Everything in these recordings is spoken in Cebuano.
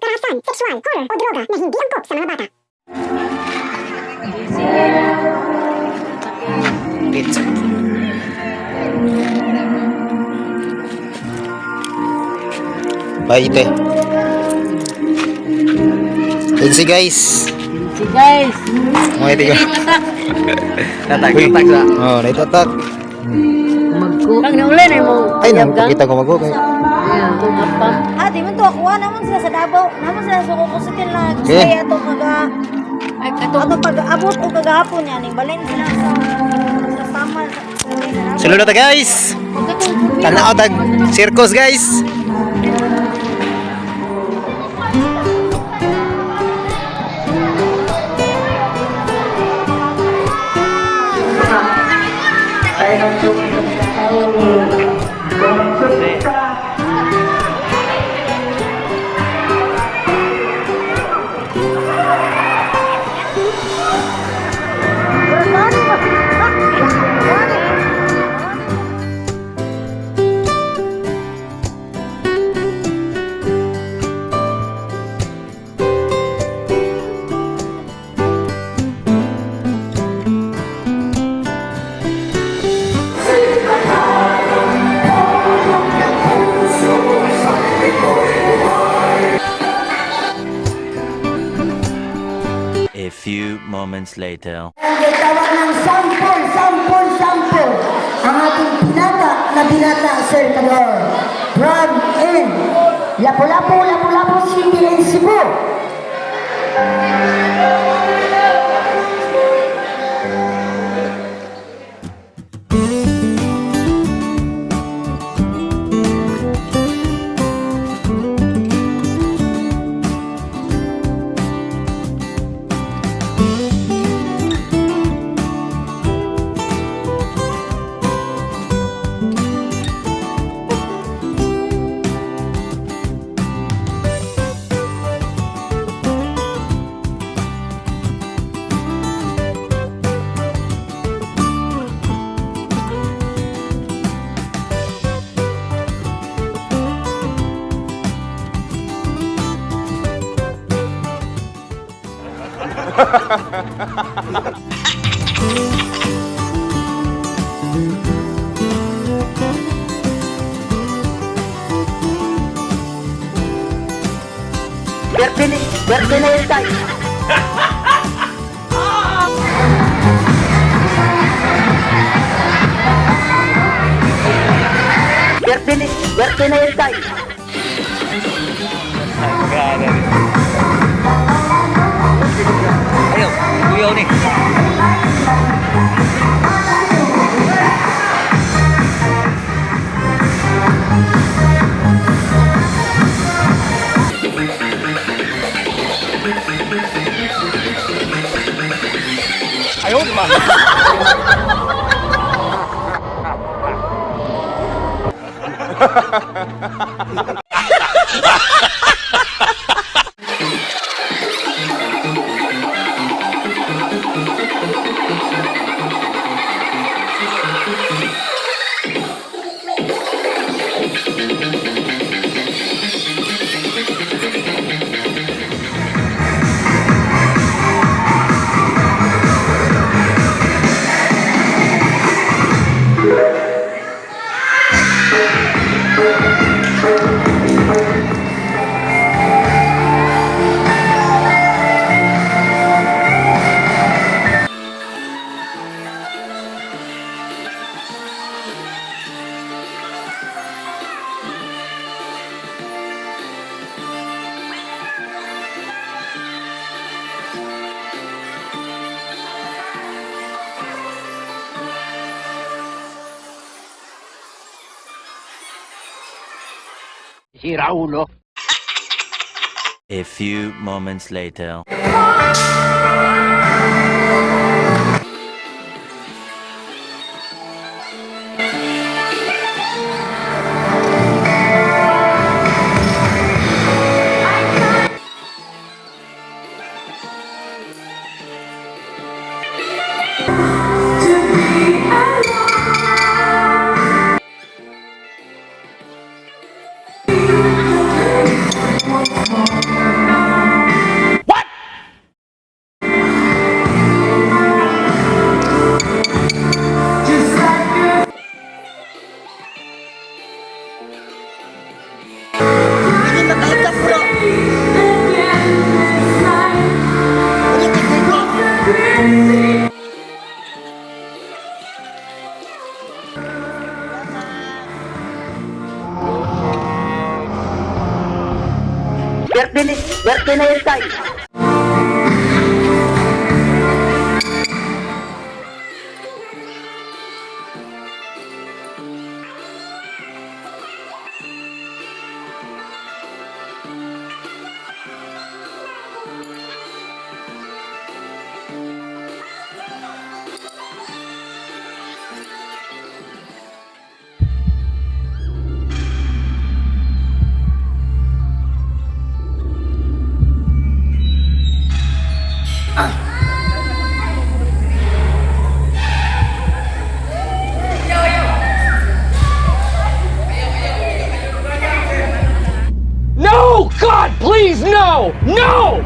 karahasan, sexual, horror o droga na hindi angkop sa mga bata. Pizza. Bye, ite. Thanks, guys. Si guys. Mga ite ko. Tatak, Uy. tatak sa. Oh, naitatak. Magko. Kang naulay na mo. Ay, nang pakita ko mago. Kung apa. Ah, di man to ako naman sila sa Davao. Naman sila sa Kukusitin lang. Okay. Kaya ato kaga Ay katong ato pag abot o kagahapon yan, balin sila sa Samal. Sa Sulod na ta, guys. Tanaw tag circus, guys. A few moments later. Ang tawag ng sample, sample, sample. Ang ating binata na binata, Sir Kador. From in Lapu-Lapu, Lapu-Lapu City in Cebu. Berte na yun tayo. Berte na yun tayo. Ayo, kuyaw ni. Sira ulo. A few moments later. Birthday na yun tay. No! God, please, no! No!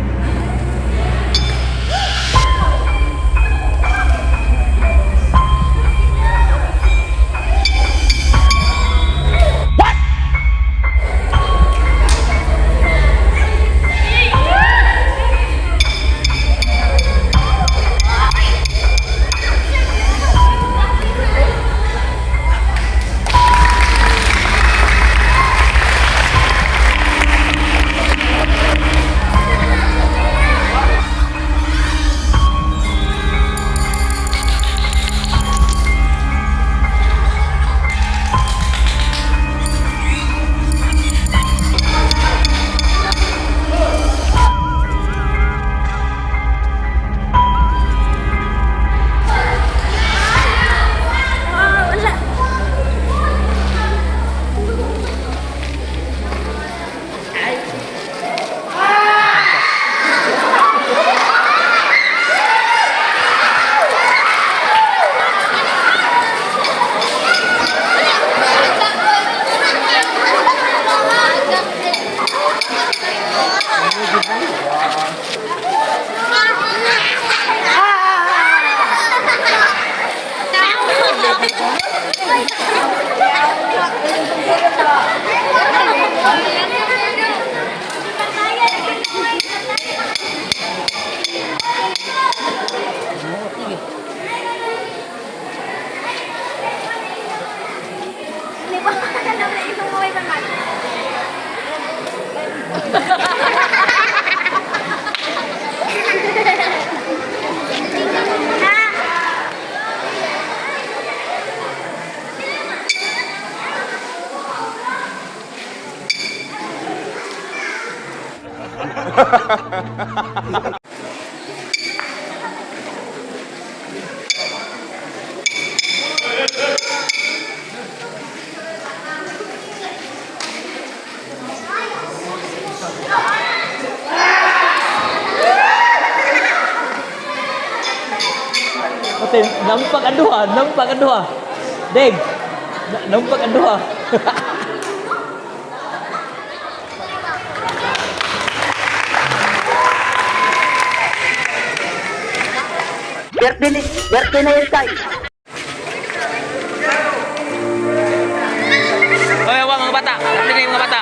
Kasi nampak ang duha, nampak ang duha. Deg, nampak ang duha. Birthday na yun tay. Oy, awa mga bata. Dali mga bata.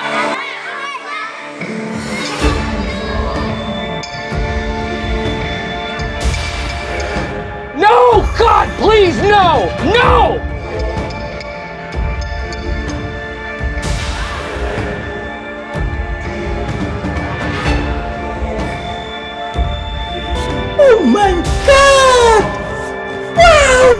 No! God, please, no! No! Oh my God! Wow!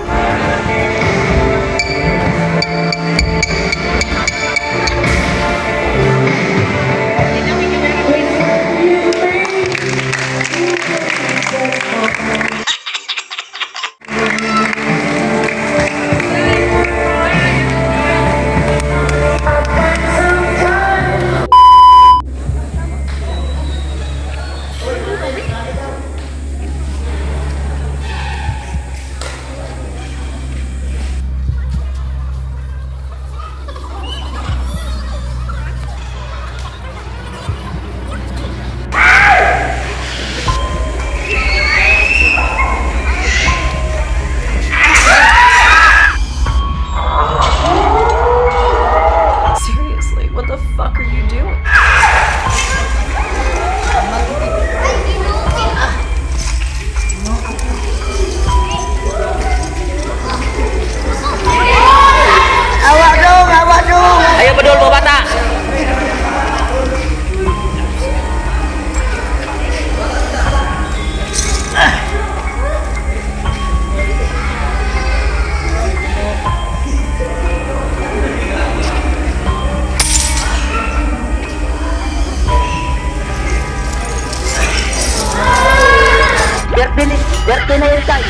Swerte na yun tayo.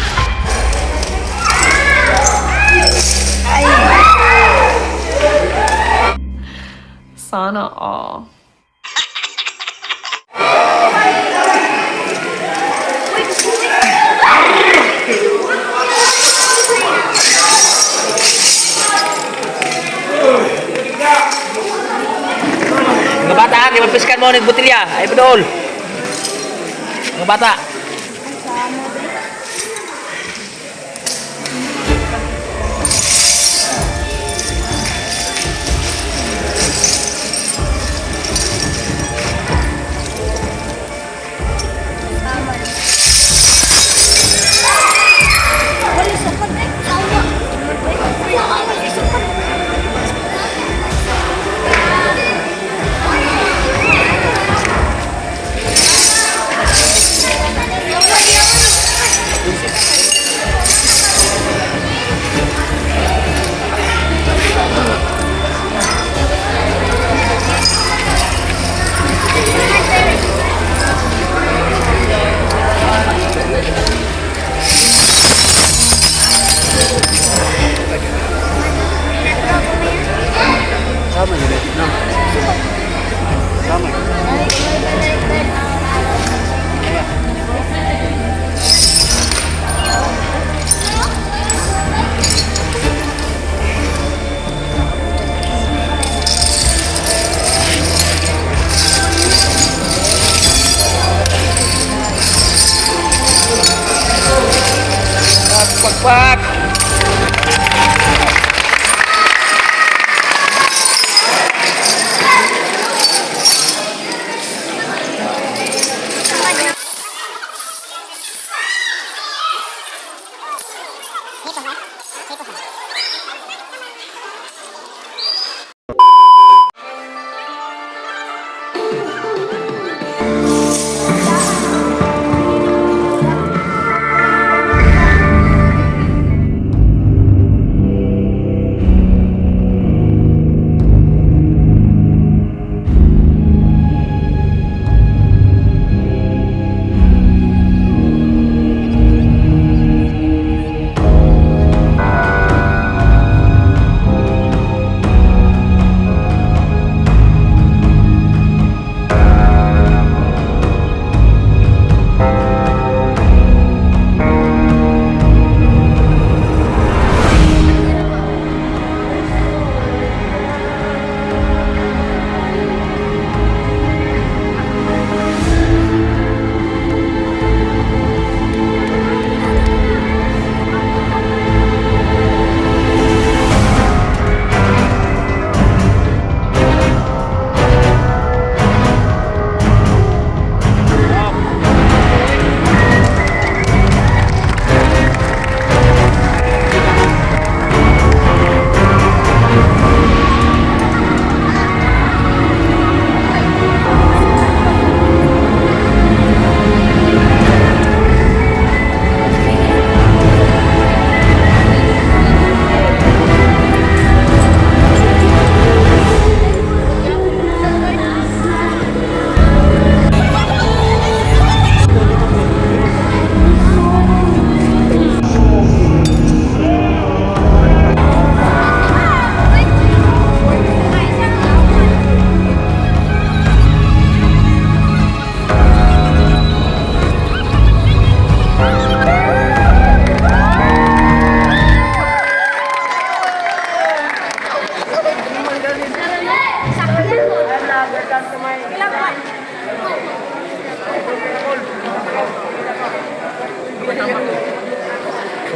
Sana all. Mga bata, kay mapiskan mo ng botelya. Ay, padol. Mga bata. Wala sukad eh. Sawa. Wala sukad. Pagpak!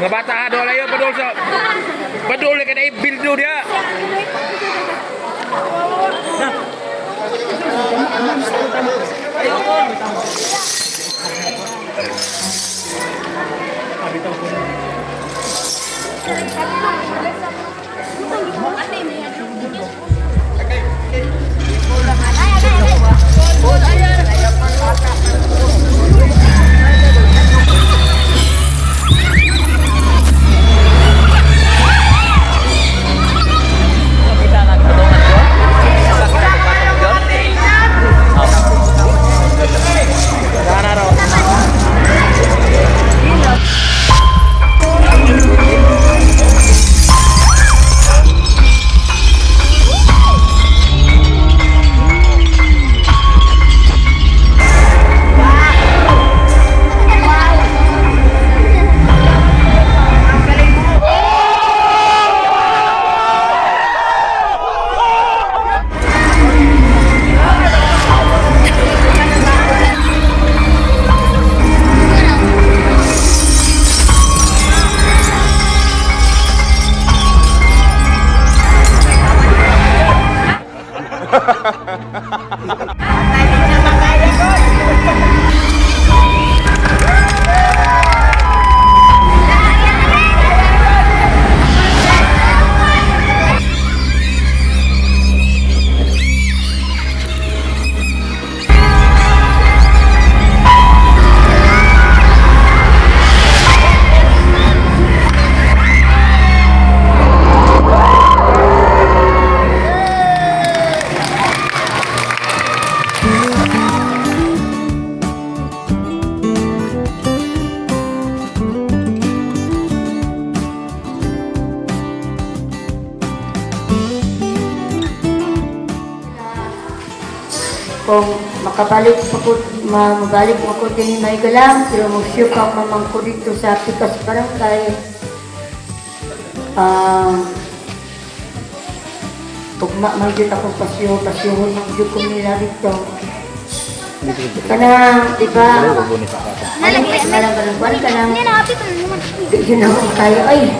Mga bata, ha, doon ayo, padol sa... Padol ka na bildo dia. Kita nga Makabalik pa ko, mabalik pa ko din may galang, pero mag-shoot ako mamang ko dito sa Pikas Barangay. Ugma man jud ako pasyo, pasyuhon man jud ko nila dito. Kanang, di ba? Kanang, kanang, kanang, kanang, di yun ako kayo. Ay,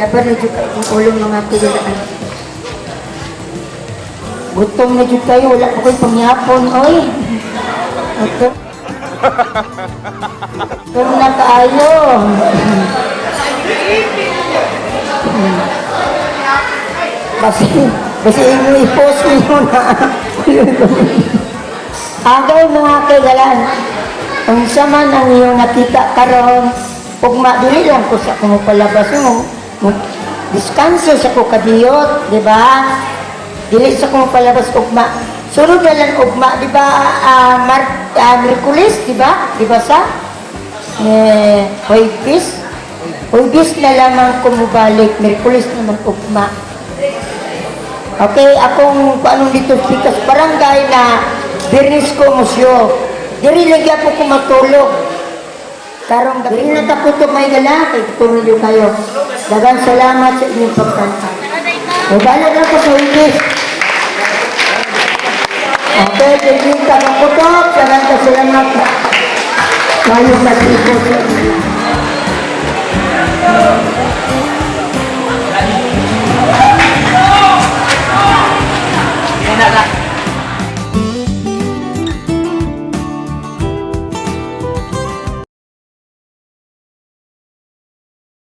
laban na jud kayo ang ulo mga kuyalaan. Gutom na jud kayo, wala pa ko'y pangyapon, oy. Gutom. Gutom na kaayo. Basi, basi imo i-post niyo na. Agay mga kaigalan, unsa man ang iyong nakita karon, ugma dili lang ko sa kumupalabas mo, diskanso sa ko kadiyot, di ba? Dili sa kumupalabas ugma. Sunod na lang ugma, di ba? Merkulis, di ba? Di ba sa? Eh, Huwebes. Huwebes na lamang kumubalik, Merkulis naman ugma. Okay, akong paano dito pikas barangay na Birnis ko musyo. Diri lagi ako kumatulog. Karong gabi na taputo may gala kay tuloy kayo. Daghang salamat sa inyong pagtantay. Mubala na ko sa English. Okay, thank you ka ng kutok. Daghang salamat. Mayong matipos sa inyo. Yan na.